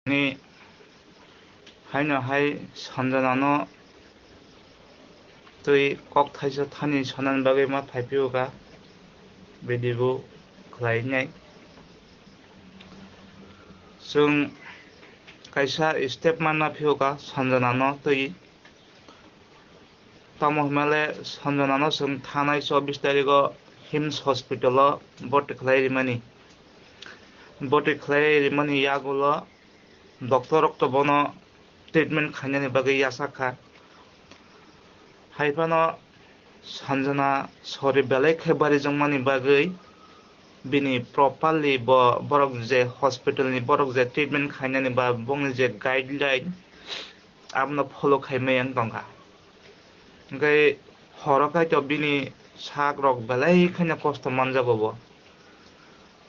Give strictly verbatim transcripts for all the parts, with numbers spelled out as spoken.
Ni haino hai Sanjana no twi kok thaisa thani sanani bagwi ma phai phio ka video khlai nai. Chwng kaisa step manna phio ka Sanjana no twi. Tamo hwnmale Sanjana no chwng thanai chobbish tarigo HIMS hospital o boti khlai rimani. Boti khlai rimani yagulo doctor rok to bono treatment khainani bagwi yachak kha. Hai phano Sanjana sori belai khe barijwkmani bagwi bini properly bo borok je hospital ni borok je treatment khainani ba bongni je guideline abono follow khai maya wng tongkha. Hwnkhe horo kaitor bini sak rok belai kheno kosto manjago bo.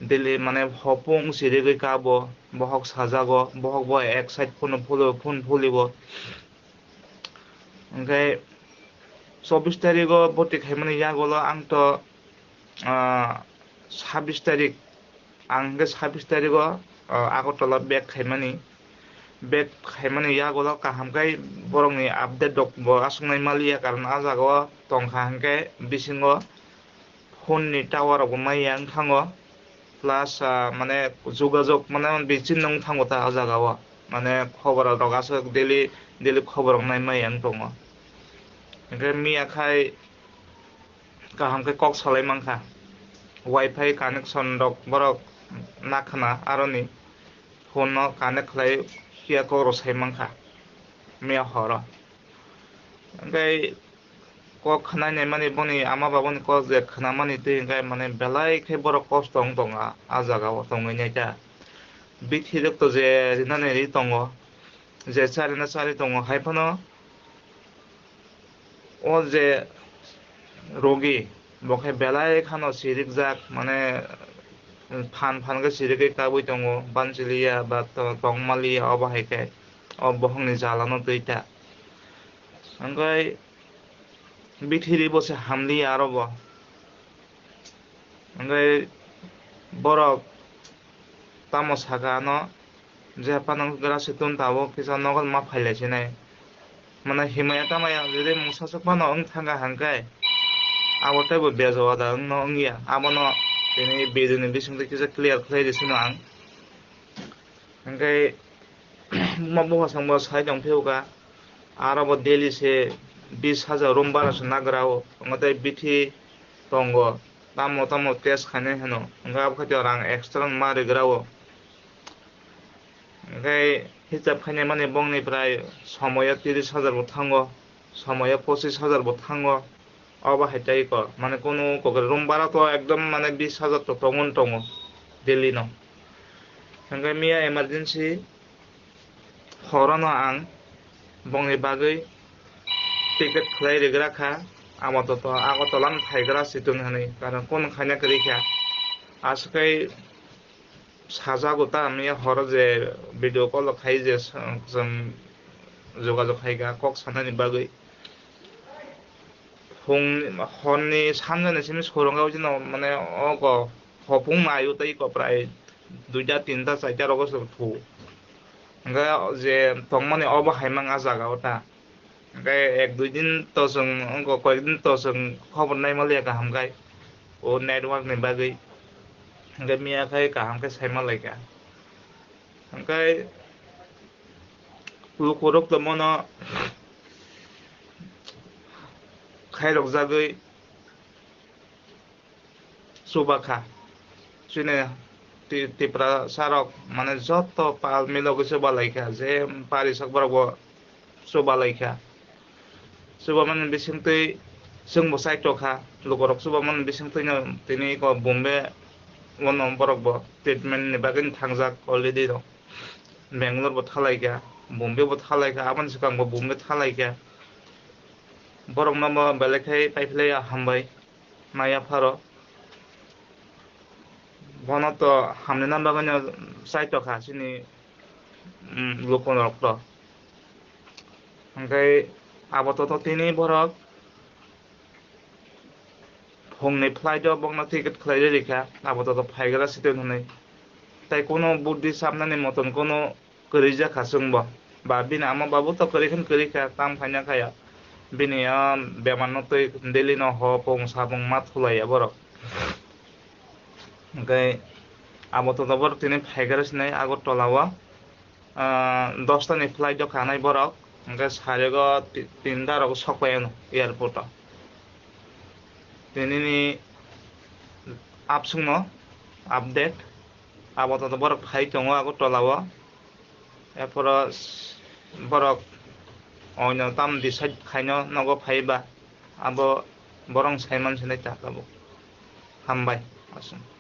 Daily mane hopung sirigwi kabo, bohok sajago, bohok bo ek side phone pholo, phone pholibo. Hwnkhe chobbish tarigo boti khaimani yagulo ang to, ah, sabbish tarik, ang hwnkhe sabbish tarigo, ah, Agartala back khaimani. Back khaimani yagulo kaham khai borokni update rok bo aswknai maliya, karon ah jagao tongkha hwnkhe bisingo phone ni tower rok bo maya wng thango, plus, ah, mane jogajog mane bichini wng thango ta ah jagao, mane khobor rok aswk daily daily khobor rok nai maya wng tongo. Hwnkhe miya khai kaham khe kok salai mankha, wifi connection rok borok nakhwna aroni phone no connect khlai phiya kok rok sai mankha miya horo. Hwnkhe kok khwnai naimani boni ama babani kok je khwnamani twi hwnkhe mane belai khe borok kosto wng tongo ah jagao tongwi naikha. Bithi rok to je rinani ri tongo, je charina chari tongo, hai phano o je rogi bo khe belai khano sirikjak, mane phan phan khe sirigwi kabui tongo, banchiliya ba to-, tongmaliya, obo hai khe o bohokni jalano twi ta. Hwnkhe bithiri bo se hamliya aro bo. Hwnkhe borok tamo saka ano, je phano gra se tun tabuk kisa nogo ma phailai sinai. Mane himaya tamaya jodi mungsa swk phano wng thangkha hwnkhe abo teibo bejo wada wngno wngya. Abono tini video ni bisingtwi kisa clear khlai rw sino ang. Hwnkhe buma buphasongbo sai tong phiyokha, aro bo daily se bis hajar room bara se nagra o, wngo tei bithi tongo, tamo tamo test khainai hwno, hwnkhe abo khaito rang extra ma rigra o. Hwnkhe hisab khainai mani bongni prai somoyo tiris hajar bo thango, somoyo pochis hajar bo thango. Obo hai tei kok, mane kunu kokre room bara to ekdom mane bis hajar to tongo tongo daily no. Hwnkhe miya emergency horono ang bongni bagwi ticket khlai rigra kha, amo to to Agartala no phaigra situng hwnwi, karon kunu khaina kwrwi kha. Aswk khai sajago ta, miya horo je video call khai je chwng jogajog khaika kok sanani bagwi. Phung horni sanjani simi soronga ujino mane ogo hopung mayu tei ko prai duita tinta chaita rogo se thu. Hwnkhe je tongmani obo hai mang ah jaga o ta. Hwnkhe ek dui din to chwng, wngkha koyek din to chwng khobor naima liya kaham khai, o network ni bagwi. Hwnkhe miya khai kaham khe saima laikha. Hwnkhe lukurok tongmano khairokjagwi chuba kha. Chini Ti-, Tiprasa rok mane joto pal milogwi chuba lai kha, je pari sak borok bo chuba lai kha. Chuba mani bisingtwi chwng bo chai tokha, lukurok chuba mani bisingtwi no tini ko Bombay o no borok bo treatment ni bagwi thangjak already rok. Bangalore bo thalai kha, Bombay bo thalai kha, aboni swkang bo Bombay thalai kha. Borok no bo belai khai paiphlai ya hambai. Maya pharo bono to hamni na bagwi no chai tokha chini, um, lukurok to. Hwnkhe abo to, to tini borok phungni flight o bokno ticket khlai rikha, abo to, to phaigra situng hwnwi. Tai kuno buddhi sabnani moton kuno kwrwi jak kha chwngbo. Ba bini ama babu to kwrwi khe kwrwi kha, tam khaina khaya. Bini o bemar no twi daily no hopung sapung ma thulaiya borok. Hwnkhe abo to borok tini phaikhara sinai Agartala o, ah, dosta ni flight o kanai borok, hwnkhe sarigo ti-, tinta rok sok pai ano airport o. Tini ni apsung no update, abo to borok phai tongo Agartala o. Ephoro s-, borok oino tam decide khaino nogo phaiba, abo borok saiman sinai ta tabuk. Hambai, aswk.